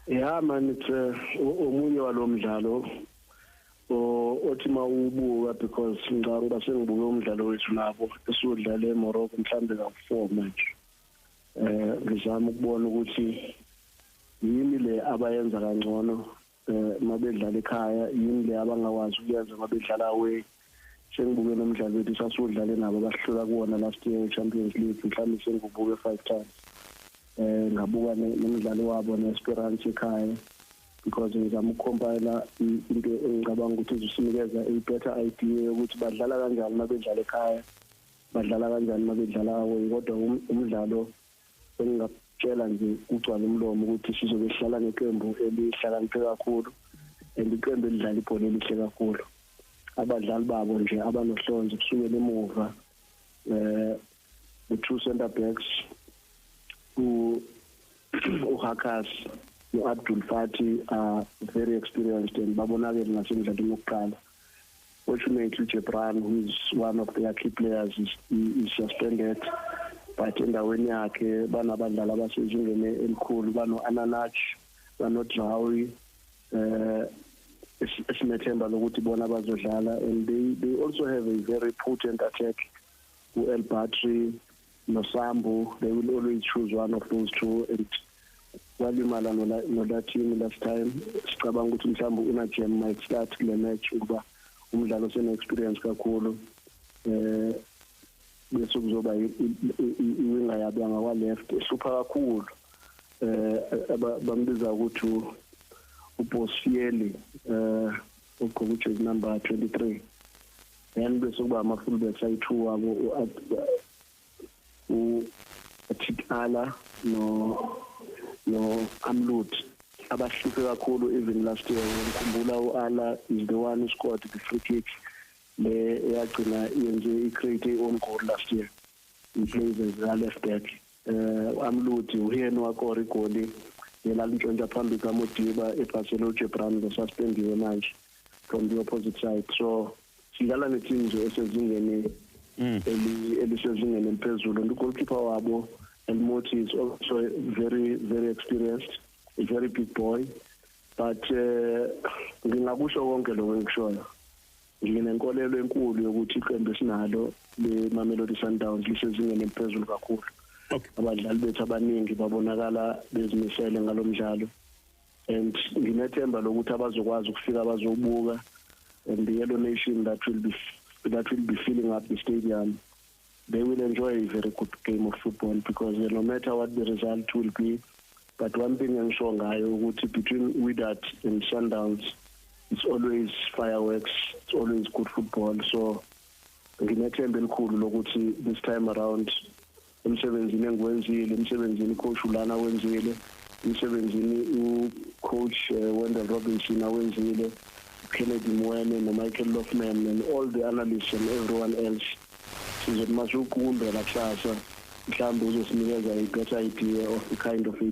Yeah man, it's omunye walomdlalo othi mawubuka, because ngicabanga uba sengibuke umdlalo wethu nabo esiwudlale eMorocco mhlambe kawu-4 manje. Ngizama ukubona ukuthi yini le abayenza kangcono mabedlala ekhaya, yini le abangakwazi ukuyenza mabedlala away. Sengibuke nomdlalo wethu sasiwudlale nabo abahlula kuwona last year Champions League, mhlawumbe sengibuke 5 times. Ngabuka nomdlalo wabo ne-Esperance ekhaya, because ngizama ukucompile into engicabanga ukuthi izosinikeza a better idea yokuthi badlala kanjani mabedlala ekhaya, badlala kanjani mabedlala away. Kodwa umdlalo engingakutshela nje kugcwala umlomo ukuthi sizobe sihlala neqembu elihlakaniphe kakhulu and iqembu elidlala ibhola elihle kakhulu. Abadlali babo nje abanohlonze kusukela emuva, the two center backs, uHakas no-Abdul Fati, are very experienced and babonakele nasemdlalweni wokuqala. Fortunately, Jebran, who is one of their key players, is suspended, but endaweni yakhe banabadlali abasezingeni elikhulu, bano-Ananach, bano-Drawi, esinethemba lokuthi bona bazodlala. And they also have a very potent attack, u-El Batri noSambu. They will always choose one of those two, and walimala noLatini last time. Sicabanga ukuthi mhlawumbe uNajem might start kule match ukuba umdlalo sene-experience kakhulu. Bese kuzoba iwinga yabo yangakwa left ehlupha kakhulu, bambiza ukuthi uBosieli, ugqoka ujezi number 23. Then bese kuba ama fullbacks ayi2 wabo, u-Atit no Amlut, abahluphe kakhulu even last year. Ngikhumbula u-Ala is the one who scored the free kick le eyagcina yenze i-create own goal last year. He plays as a left back. Amlut uyena wakora igoli yelalintshontsha phambi kaModiba ephasele uJebran losuspendiwe manje from the opposite side. So sidlala ne-team nje esezingeni elisezingeni eliphezulu, and ugoalkeeper wabo Elmoti is also very, very experienced, a very big boy. But ngingakusho konke lokho engikushoyo, nginenkolelo enkulu yokuthi iqembu esinalo le-Mamelodi Sundowns lisezingeni eliphezulu kakhulu. Abadlali bethu abaningi babonakala bezimisele ngalomdlalo, and nginethemba lokuthi abazokwazi ukufika bazobuka and the Yellow Nation that will be filling up the stadium, they will enjoy a very good game of football, because no matter what the result will be, but one thing engisho ngayo ukuthi between Wydad and Sundowns, it's always fireworks, it's always good football. So nginethemba elikhulu lokuthi this time around emsebenzini engiwenzile, emsebenzini coach ulana wenzile, emsebenzini ucoach Wendell Robinson awenzile, Kennedy Mweene no-Michael Lofman and all the analysts and everyone else, sizothi masuqukumbela kusasa mhlawumbe uzosinikeza a better idea of the kind of a